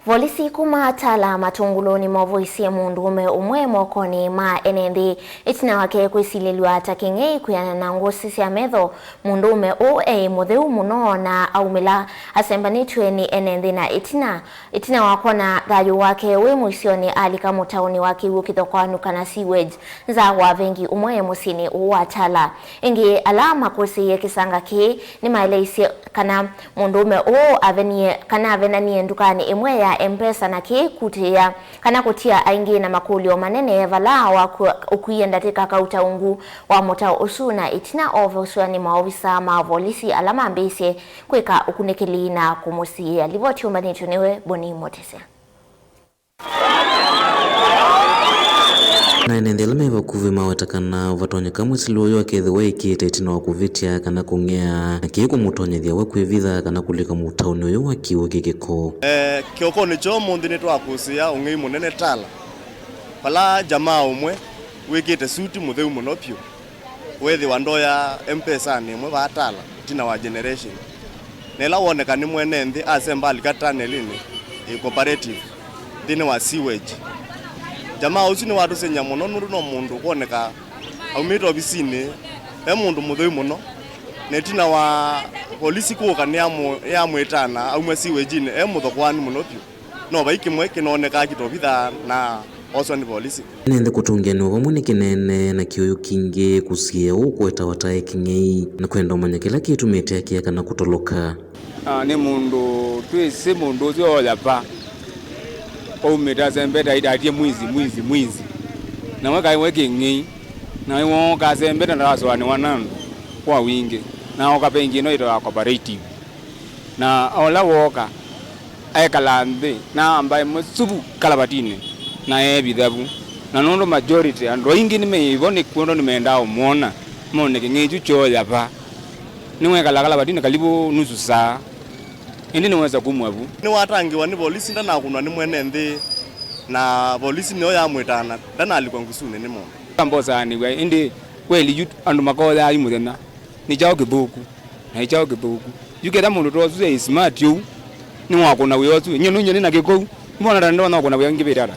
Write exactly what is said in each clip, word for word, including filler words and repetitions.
Volisi kuma Tala Matũngũlũ nĩmovoisye mũndũũme ũmwe mokonĩ ma ene nthĩ ĩtina wake kwĩsilĩlw'a ta kĩng'ei kwĩanana na ngũsĩ sya metho. Mũndũũme ũũ eĩ mũtheu mũno na aumĩla asembanĩtw'e nĩ ene nthĩ, na ĩtina, ĩtina wa kwona thayũ wake wĩ mũisyonĩ, alika mũtaũnĩ wa kĩw'ũ kĩthokoanu kana sewage nza wa vengi ũmwe mũsyĩnĩ ũũ wa Tala. Ĩngĩ, ala makũsĩĩe kĩsanga kĩĩ nĩmaeleisye kana mũndũũme ũũ avenie, kana avenanie ndukanĩ ĩmwe ya M-Pesa, na kĩĩ kutĩĩa kana kũtia aingĩ na makũlyo manene vala waku-, ũkwie ndatĩka kauta ungu wa mũtao ũsu, na ĩtina ovosw'a nĩ maovisa ma volisi ala mambĩĩsye kwĩka ũkunĩkĩli na kũmũsiĩĩa. Livoti yũmbanĩtw'e nĩwe Boni Motesya. Na ene nthĩ ala me vakuvĩ maweta kana vatonyeka mwĩsĩli ũyũ akethĩwa ekĩĩte ĩtina wa kũvĩtya kana kũng'ea, na kĩĩ kũmũtonyethya we kwĩvitha kana kũlika mũtaũnĩ ũyũ wa kĩw'ũ kĩkĩkũ. Eh, kĩokonĩ kya ũmũnthĩ nĩtwakũsĩĩa ũng'ei mũnene Tala, vala jamaa ũmwe wĩkĩte suti mũtheu mũno vyũ. Weethĩwa ndoya M-Pesanĩ ĩmwe vaa Tala, ĩtina wa Generation. Na ĩla woneka nĩ mwene nthĩ, asemba alika tunnel-inĩ ĩ Cooperative, nthĩnĩ wa sewage. Jamaa ũsu nĩwatũsengy'a mũno, nũndũ no mũndũ kwoneka aumĩte ovisinĩ e mũndũ mũtheu mũno, na ĩtina wa volisi kũka nĩyamũ-, nĩyamwĩtana aumwe sewage-inĩ e mũthokoanu mũno vyũ. No vai kĩmwe kĩnonekaa kĩtovithaa na oswa nĩ volisi. Ene nthĩ kũtũngĩanĩwa vamwe nĩ kĩnene na kĩũyũ kingĩ kũsiĩĩa ũũ kũetawa ta e kĩng'ei, na kwenda ũmanya kĩla kĩtumĩte akĩa kana kũtoloka. Ah, nĩ mũndũ twĩsĩ mũndũ ũsu oya va. Aumĩte asembete aitatie mwizi, mwizi, mwizi. Na we kaĩ we kĩng'ei. Na we wooka asembete ndasũanĩwa na andũ kwa wingĩ. Na oka bengi ĩno ĩtawa Cooperative. Na ola wooka, ekala nthĩ, na amba ĩmwe suvu kalabatinĩ, na eevitha vu. Na nũndũ majority, andũ aingĩ nĩmeĩvo nĩ kwondũ nĩmendaa ũmwona, mone kĩng'ei kyu kyoya va. Nĩwekala kalabatinĩ kalivu nusu saa, ĩndĩ nĩwesa kumw'a vu. Nĩwatangĩĩwa nĩ volisi, ndanakũnwa nĩ mwene nthĩ, na volisi nĩyo yamwĩtaa na ndanalikwa ngusunĩ nĩ mũndũ. Ambosaanĩw'a, ĩndĩ kweli yu andũ makoyaa yu mũthenya, nĩ kyaũ kĩthũku? Na nĩ kyaũ kĩthũku? Yu ketha mũndũ ta ũsu e smart ũu, nĩwakũna wĩa ũsu. Nyie nũnyie nĩ na kĩkou, mbona ta ndonya kũna wĩa ngĩvĩte ata?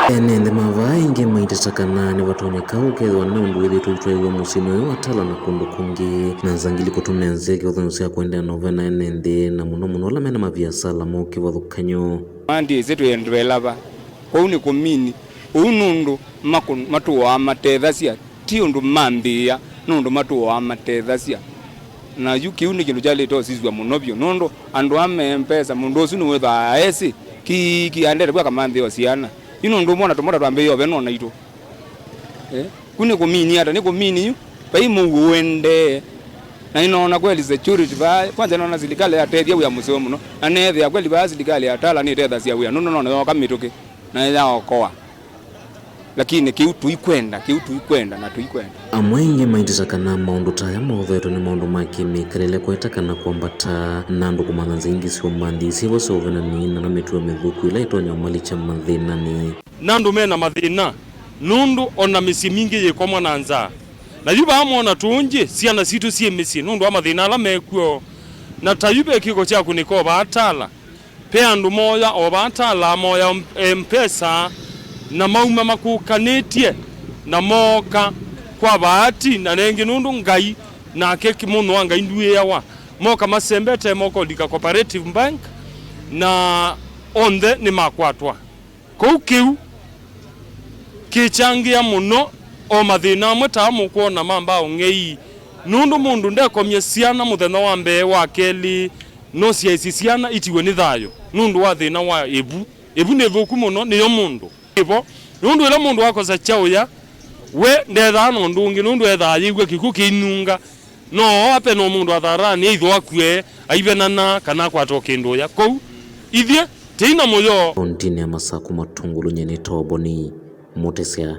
Ene nthĩ ma vaa ĩngĩ maiteta kana nĩvatonyeka ũkethĩwa nĩ ũndũ wĩthĩĩtwe ũitwaĩw'a mũsyĩnĩ ũyũ wa Tala na kũndũ kũngĩ, na nzangili kũtũmĩa nzĩa kĩvathũkany'o sya kũendeea na ũvena ene nthĩ, na mũno mũno ala mena maviasala ma kĩvathũkany'o. Mandĩsĩ twĩ andũ elava, kwoou nĩ kũmini ũu nũndũ makũ-, matũaa matethasya. Ti ũndũ mambĩĩa, nũndũ matũaa matethasya. Na yu kĩu nĩ kĩndũ kyaĩlĩte ũsisw'a mũno vyũ, nũndũ andũ aa me M-Pesa, mũndũ ũsu nĩwĩthwaa esĩ, kĩkĩ aendete vu akamanthĩa o syana. Yu nũndũ ũmwe ona tũmota twambĩĩa ũvena o naitũ. Eh? Ku nĩ kũmini ata? Nĩ kũmini yu, vai mũuo ũendee. Na nĩnoona kweli security vaa, kwanza nĩnoona silikalĩ yatethya wĩa mũseo mũno, na neethĩa kweli vaa silikalĩ ya Tala nĩtethasya wĩa, nũndũ nona yooka mĩtũkĩ, na yaokoa. Lakini kĩu tũikwenda, kĩu tũikwenda na tũikwenda. Amwe aingĩ maitĩta kana maũndũ ta aya maũthetwe nĩ maũndũ ma kĩmĩkalĩle, kweta kana kwambata na andũ kũmantha nzĩa ingĩ sya ũmanthi syĩvo sya ũvenani na na mĩtuo mĩthũku ĩla ĩtonya ũmalikya mathĩnanĩ. Na andũ me na mathĩna, nũndũ o na mĩsyĩ mingĩ yĩkomwa na nzaa. Na yu vaa mwona tũũngye syana sitũ syĩ mĩsyĩ nũndũ wa mathĩna ala mekw'o. Na ta yu ve kĩko kya kũnĩka o vaa Tala. Ve andũ mooya o vaa Tala, mooya M-, M-Pesa, na mauma makũkanĩtye, na mooka kwa vaati, na nengĩ nũndũ Ngai, nake kĩ-, mũndũ wa Ngai ndwĩawa. Moka masembete, moka ũlika Cooperative Bank, na onthe nĩmakwatwa. Kũu kĩu kĩkyangĩa mũno, o mathĩna amwe ta aa mũkwona ma mbaa ũng'ei, nũndũ mũndũ ndekomya syana mũthenya wa mbee, wa kelĩ, no syaisye syana itiwe nĩ thayũ nũndũ wa thĩna wa ĩvu. Ĩvu nĩ thũku mũno, nĩyo mũndũ ĩvo, nũndũ ĩla mũndũ akosa kyaũya, we ndethaa na ũndũ ũngĩ, nũndũ ethaa ayĩw'a kĩkw'ũ kĩinunga. No ooa pena o mũndũ atharanĩa ĩtho akue, aivenana, kana akwata o kĩndũ ũya. Kwoou, ithyĩ tĩi na mũyo. Kauntinĩ ya Masakũ Matũngũlũ, nyie nĩ Toboni Mũtĩsya.